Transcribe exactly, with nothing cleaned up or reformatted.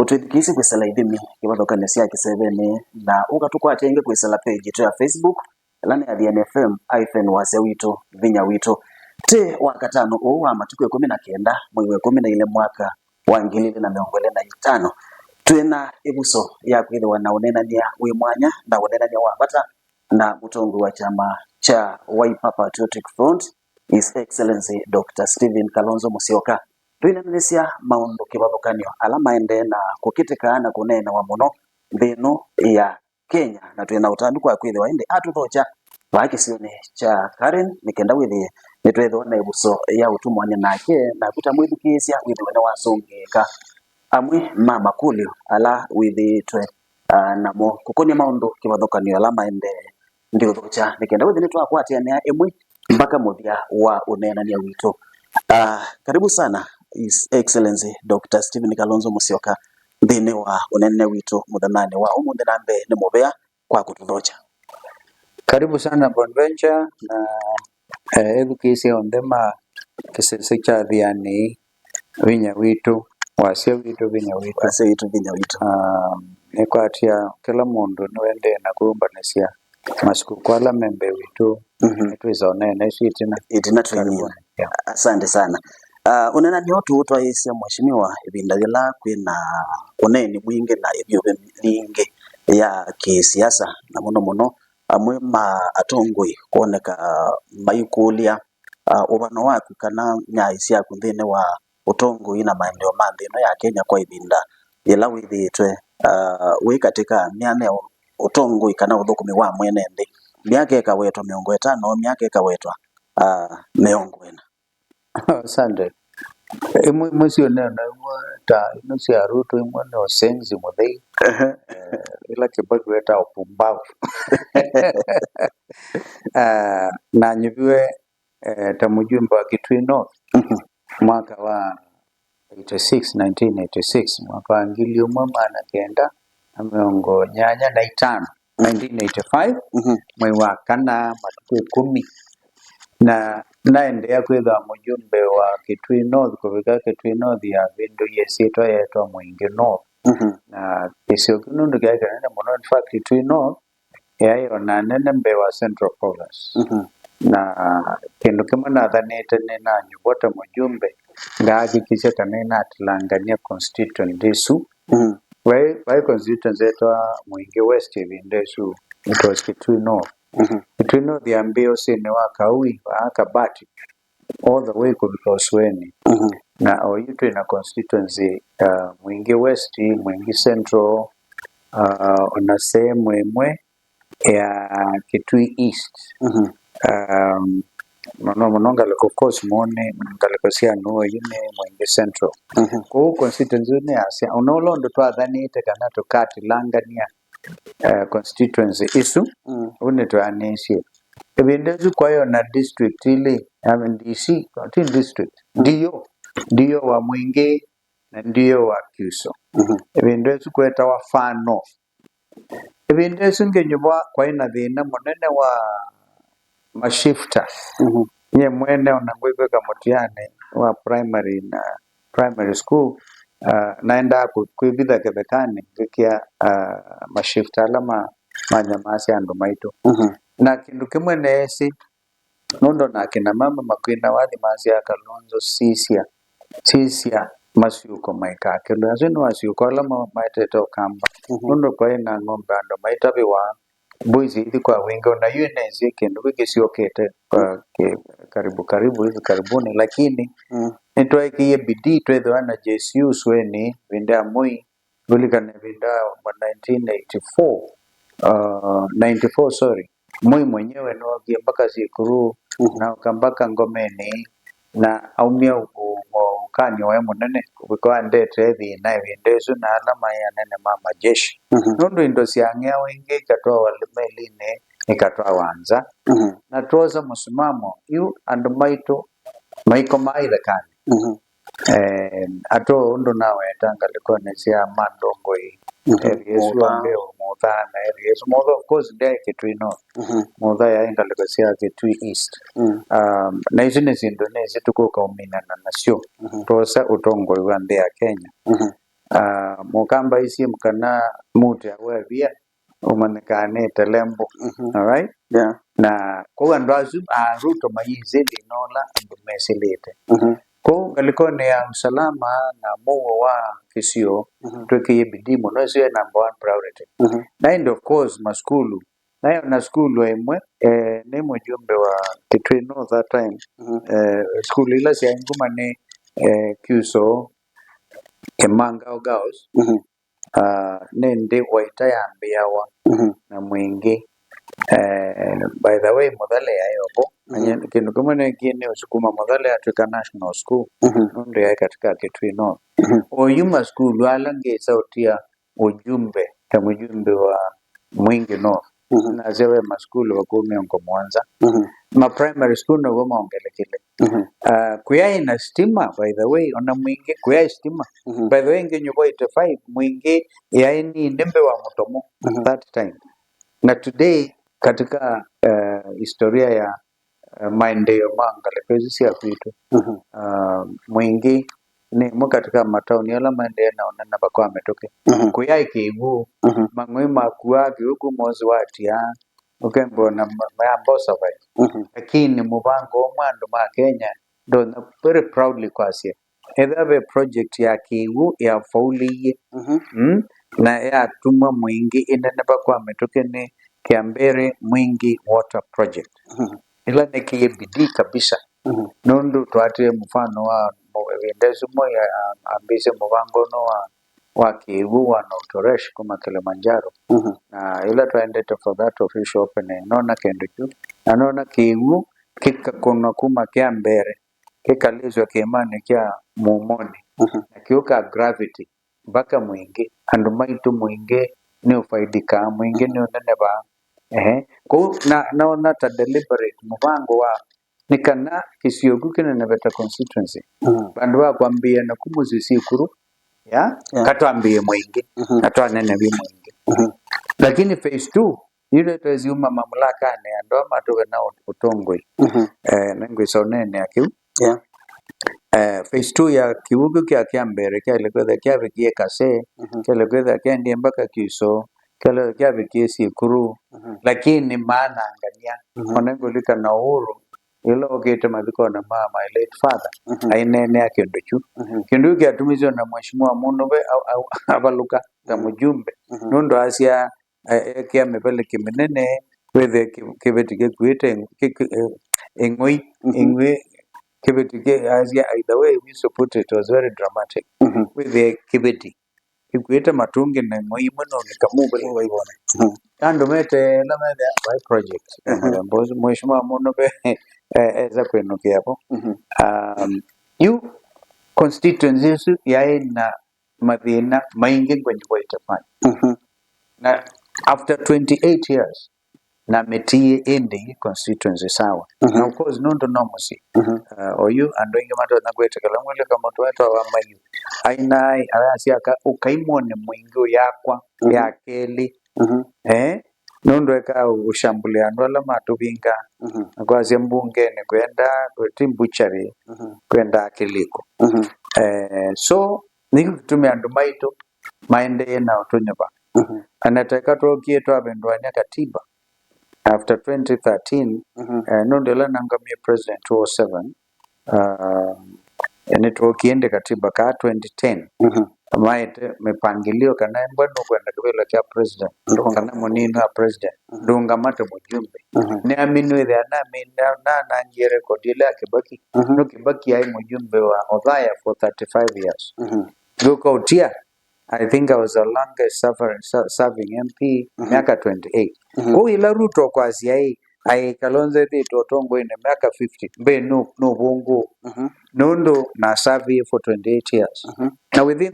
ũtwĩthukĩĩsye kwĩsĩla ithimi kĩvathũkany'o sya kĩsevenĩ, na ũkatũkwatya ĩngĩ kwĩsĩla page yitũ ya Facebook, ĩla nĩ Athiani F M hyphen wasya witũ, vinya witũ. Tĩ wa katano ũũ wa matukũ ĩkũmi na kenda, mwei wa ĩkũmi na ilĩ, mwaka wa ngili ilĩ na mĩongo ĩlĩ na itano, twĩ na ĩvuso ya kwĩthĩwa na ũneenany'a wĩ mwanya na ũneenany'a wa vata na mũtongoi wa kyama kya Wiper Patriotic Front, His Excellency Doctor Stephen Kalonzo Musyoka. Twĩneenanĩsya maũndũ kĩvathũkany'o ala maendee na kũkĩtĩka na kũneenawa mũno nthĩ ĩno ya Kenya, na twĩ na ũtanu kwa kwĩthĩwa ĩndĩ atũthokya vaa kĩsionĩ kya Karen, nĩ kenda wĩthĩe nĩtwethĩwa na ĩvuso ya ũtũmwanĩ nake, naku ta mwĩthukĩĩsya wĩthĩwe nĩwasũngĩĩka amwe ma makũlyo ala wĩthĩĩtwe, ah, namo kũkũnĩa maũndũ kĩvathũkany'o ala maendee. Ndiũthokya nĩ kenda wĩthĩe nĩtwakwatĩanĩa ĩmwe mpaka mũthya wa ũneenany'a witũ. Ah, karibu sana, His Excellency Doctor Stephen Kalonzo Musyoka nthĩnĩ wa ũneenany'a witũ mũthenyanĩ wa ũmũnthĩ, na mbee nĩ mũvea kwa kũtũthokya. Karibu sana Bonventure na, eh, ethukĩĩsya onthe ma kĩsese kya Athiani, vinya witũ, wasya witũ, vinya witũ. Wasya witũ, vinya witũ. Ah, nĩkwatya kĩla mũndũ nĩwendee na kwĩũmbanĩsya masikũkũ ala me mbee witũ, mhm, nĩtwĩsa ũneena isu ĩtina. Ĩtina twĩnyie. Karibuni. Yeah. Asante sana. Ah, ũneenany'a ũũ tũũtwaĩĩsya, Mheshimiwa, ĩvinda yĩla kwĩ na ũneeni mwingĩ na ĩvyũvĩ yingĩ ya kĩsiasa, na mũno mũno amwe ma atongoi kwoneka maikũlya, ah, ũvano waku kana nyaĩ syaku nthĩnĩ wa ũtongoi na maendeeo ma nthĩ ĩno ya Kenya kwa ĩvinda yĩla wĩthĩĩtwe, ah, wĩ katĩ ka myanya ya ũtongoi kana ũthũkũmi wa mwene nthĩ, myaka ĩkawetwa mĩongo ĩtano, myaka ĩkawetwa, ah, mĩongo ĩna. Asante. Imwe, imwe syoneo naimwe ta ino sya Ruto, imwe nĩ ũsenzi mũthei. Ehe. Eh, ila Kibaki weta upumbavu. Ah, nanyuviwe, eh, ta mujumbe wa Kitui North, mhm, mwaka wa eighty-six, nineteen eighty-six, mwaka wa ngili ũmwe maana kenda na mĩongo nyanya na itano, nineteen eighty-five, mhm, mwei wa kana, matukũ ĩkũmi. Na naendeea kwĩthwa mujumbe wa Kitui North, kũvika Kitui North yavĩndũie ĩsyĩtwa yeetwa Mwingi North. Mhm. Na kĩsio kĩu nũndũ kyaĩ kĩnene mũno, in fact, Kitui North yaĩ o na anene mbee wa Central Province. Mhm. Na kĩndũ kĩmwe nathanĩte, nĩnanyuvwa ta mujumbe, ngahakikisha kana nĩnatilangania constituency ĩsu. Mhm. Vai, vai constituency yetwa Mwingi West ĩvinda ĩsu, it was Kitui North. Mhm. Kitui North yambĩĩe ũsĩnĩ wa Kaui, vaa Kabati, all the way kũvika Ũsũenĩ. Mhm. Na oyu twĩ na constituency, uh, Mwingi West, Mwingi Central, uh, ona sehemu ĩmwe ya Kitui East. Mhm. Um, mũno mũno ngalĩko, of course, mone ngalĩko sya Nuoyu nĩ Mwingi Central. Mhm. Kwoou constituency nĩ yasya, ona ũla ũndũ twathanĩte kana tũkatilangania, eh, constituency isu, mm, ũu nĩtweanĩisye. Ĩvinda ĩsu kwaĩ o na district ilĩ, I mean, D C, ti district, mm, D O, D O wa Mwingi na D O wa Kyusũ. Mhm. Ĩvinda ĩsu kwetawa Far North. Ĩvinda ĩsu ngĩnyuvwa kwaĩ na thĩna mũnene wa mashifta. Mhm. Nyie mwene ona ngwĩvĩka mũtianĩ wa primary na primary school, ah, naendaa kũ-, kwĩvitha kĩthekanĩ ngĩkĩa, ah, mashifta ala ma-, manyamasya andũ maitũ. Mhm. Na kĩndũ kĩmwe neesĩ, nũndũ na akina mama makwina wathi masyaa Kalonzo, sisya, sisya masyũko maikakĩlwe. Asu nĩ masyũko ala ma-, maetete Ũkamba. Mhm. Nũndũ kwaĩ na ng'ombe andũ maitavĩwa, mbũi syaithi kwa wingĩ, ona yu nĩnĩsĩ kĩndũ kĩu kĩsyokete kwa kĩ-, karibu karibu hivi karibuni, lakini, mm, nĩtwaĩkĩie bidii twethĩwa na J C U Ũsũenĩ ĩvinda ya Moi, ũlilikane ĩvinda ya nineteen eighty-four, uh, ninety-four, sorry, Moi mwenyewe nĩwookie mpaka Sikuru, mhm, na oka mpaka Ngomeni, na aumya ũ-, ũ-, ũkany'o we mũnene, kũvika andetee thĩna ĩvinda ĩsu na ala maĩ anene ma majeshi. Mhm. Nũndũ indo syang'eawa ingĩ ikatwawa melinĩ, ikatwawa nza. Mhm. Na twosa mũsimamo, yu andũ maitũ maikomaa ithekanĩ. Mhm. Eh, atoo ũndũ naweta ngalĩkonĩ sya mandongoi, mhm, area ĩsu, Mutha, Mbeo, Mutha na area ĩsu. Mutha, of course, ndyaĩ Kitui North. Mhm. Mutha yaĩ ngalĩko sya Kitui East. Mm. Um, na isu nĩ syĩndũ nĩsĩ tũkũka ũminana nasyo, mhm, twosa ũtongoi wa nthĩ ya Kenya. Mhm. Ah, Mũkamba isye kana mũtĩ awevia ũmanyĩkaa nĩ telembo. Mhm. Alright? Yeah. Na kwoou andũ asu a Ruto mayĩsĩ thĩna ũla andũ mesĩlĩte. Mhm. Kwoou ngalĩkonĩ ya usalama na mũuo wa kĩsio, mhm, twĩkĩie bidii mũno, ĩsu yĩ number one priority. Mhm. Na ĩndĩ of course masukulu, nayo na sukulu ĩmwe, eh, nĩ mũjumbe wa Kitui North that time. Mhm. Eh, sukulu ila syaĩ nguma nĩ, eh, Kyusoo, Imangao Girls, mhm, ah, nĩ ĩndĩ Waita yambĩawa, mhm, na Mwingĩ. Eh, by the way, Mũthale yaĩ ovo. Mhm. Kĩndũ kĩmwe nĩkĩ nĩ ũsukuma Mũthale atw'ĩka national school, mhm, nũndũ yaĩ katika Kitui North. Mhm. Oyu masukulu ala ngĩsa ũtia ũjumbe ta mũjumbe wa Mwingĩ North, mhm, nasya ve masukulu vakũu mĩongo mũonza. Mhm. Ma primary school novo maongelekile. Mhm. Ah, kũyaĩ na stima, by the way, ona Mwingĩ kũyaĩ stima. Mhm. By the way, nginya forty-five, Mwingĩ yaĩ nini mbee wa Mũtomo, mhm, that time. Na today, katika, eh, historia ya, eh, maendeeo ma ngalĩko isu sya kwitũ, mhm, ah, Mwingĩ nĩ ĩmwe katika mataoni ala maendee na ũneneva kwa mĩtũkĩ. Mhm. Kũyaĩ kĩw'ũ, mhm, mang'oi makuaa kĩw'ũ kuma ũsĩ wa Tiaa, ũkembwa na ma-, mayamba ũsavai. Mhm. Lakini mũvango ũmwe andũ ma Kenya ndonya very proudly kwasya, ethĩwa ve project ya kĩw'ũ yafaulĩie, mhm, mm, na yatuma Mwingĩ ĩneneva kwa mĩtũkĩ nĩ Kiambere Mwingi Water Project. Mhm. Ĩla nĩkĩie bidii kabisa. Mhm. Nũndũ twaatĩĩe mũfano wa mũ-, ĩvinda ĩsu Moi a-, a-, ambĩĩsye mũvango ũno wa, wa kĩw'ũ wa Noltoresh kuma Kilimanjaro. Mhm. Na ĩla twaendete for that official opening, nona kĩndũ kyu. Na nona kĩw'ũ kĩkakũnwa kuma Kiambere, kĩkalĩswa kĩĩmanĩ kya Mumoni. Mhm. Na kĩũka gravity mpaka Mwingĩ. Andũ maitũ Mwingĩ nĩũfaidikaa, Mwingĩ nĩũnenevaa. Ehe. Kwoou na, naona ta deliberate mũvango wa nĩ kana kĩsio kĩu kĩneneve ta constituency. Mhm. Vandũ va kwambĩĩa naku mũsyĩ Syĩkũrũ, ya, yeah, katwambĩĩe Mwingĩ, mhm, na twanenevye Mwingĩ. Mhm. Lakini phase two, yu nĩtwesiuma mamlakanĩ, andũ aa matũve na ũt-, ũtongoi. Mhm. Eh, nĩngwĩsa ũneenea kĩu. Yeah. Eh, phase two ya kĩw'ũ kĩu kya Kiambere kyaĩle kwĩthĩa kyavikie Kasee, mhm, kyaĩle kwĩthĩa kyaendie mpaka Kyusoo, kyaĩle kyavikie Syĩkũrũ, mhm, lakini maanangany'a. Mhm. Ona ngũlikana Uhuru, ĩla ũkĩte mathikonĩ ma my late father, mhm, aineenea kĩndũ kyu. Mhm. Kĩndũ kĩu kyatumisye ona Mheshimiwa Mũnũve a-, a-, avalũka ta, mhm, mũjumbe. Mhm. Nũndũ asya, e-, ekĩa mĩvelekĩ mĩnene, wĩthĩe kĩ-, kĩveti kĩkuĩte ĩng-, kĩ-, kĩ-, ĩ-, ĩng'oi, mhm, ĩng'oi, kĩveti kĩ-, asya, either way, we support it, it was very dramatic. Mhm. Wĩthĩe kĩveti kĩkuĩte matũngĩ na ĩng'oi imwe no nĩkamũvĩla. Ũvaivone. Mhm. Andũ meteela methĩa vai project. Mhm. Mũthemba ũsu, Mheshimiwa Mũnũve, e-, esa kwĩnũkĩa vo. Mhm. Um, yu constituency ĩsu yaĩ na mathĩna maingĩ ngwenyi kwa itafanya. Mhm. Na after twenty-eight years, na mĩtiĩ ĩndĩ constituency sawa. Mhm. Na of course, nũndũ no mũsyĩ. Mhm. Uh, oyu andũ aingĩ matonya kwĩtĩkĩla mwĩlĩ kamũtũ etwa wa Mayu. Ainaĩ, ayasya aka ũkaimwone Mwingĩ ũyakwa, mhm, ya kelĩ. Mhm. Eh? Nũndũ ekaa ũshambulĩa andũ ala matũvinga. Mhm. Na kwasya mbungenĩ kwenda, ti mbuchari, mhm, kwenda kĩlĩko. Mhm. Eh, so, nĩkyo kĩtumi andũ maitũ maendee na ũtũnyuva. Mhm. Na teka twookie twavĩndũany'a katiba after twenty thirteen, mhm, eh, nũndũ ĩla nangamie president two oh seven, uh, nĩtwookie ĩndĩ katiba kaa twenty ten. Mhm. Maete mĩpangĩlyo kana embwa nũkwenda kĩvĩla kya president, ndũngama, kana mũnini wa president, mhm, ndũngama ta mũjumbe. Mhm. Nĩaminwĩthĩa namina nanangie rekodi ĩla ya Kibaki. Mhm. No Kibaki aĩ mũjumbe wa Othaya for thirty-five years. Mhm. Ndũka ũtia, I think I was the longest suffering, ser-, serving M P, mhm, myaka twenty-eight. Mhm. Kwoou ĩla Ruto kwasya ĩ, aĩ Kalonzo ethĩĩtwe ũtongoinĩ myaka fifty, mbee nũ-, nũvũngũ. Mhm. Nũndũ na serve for twenty-eight years. Mhm. Na within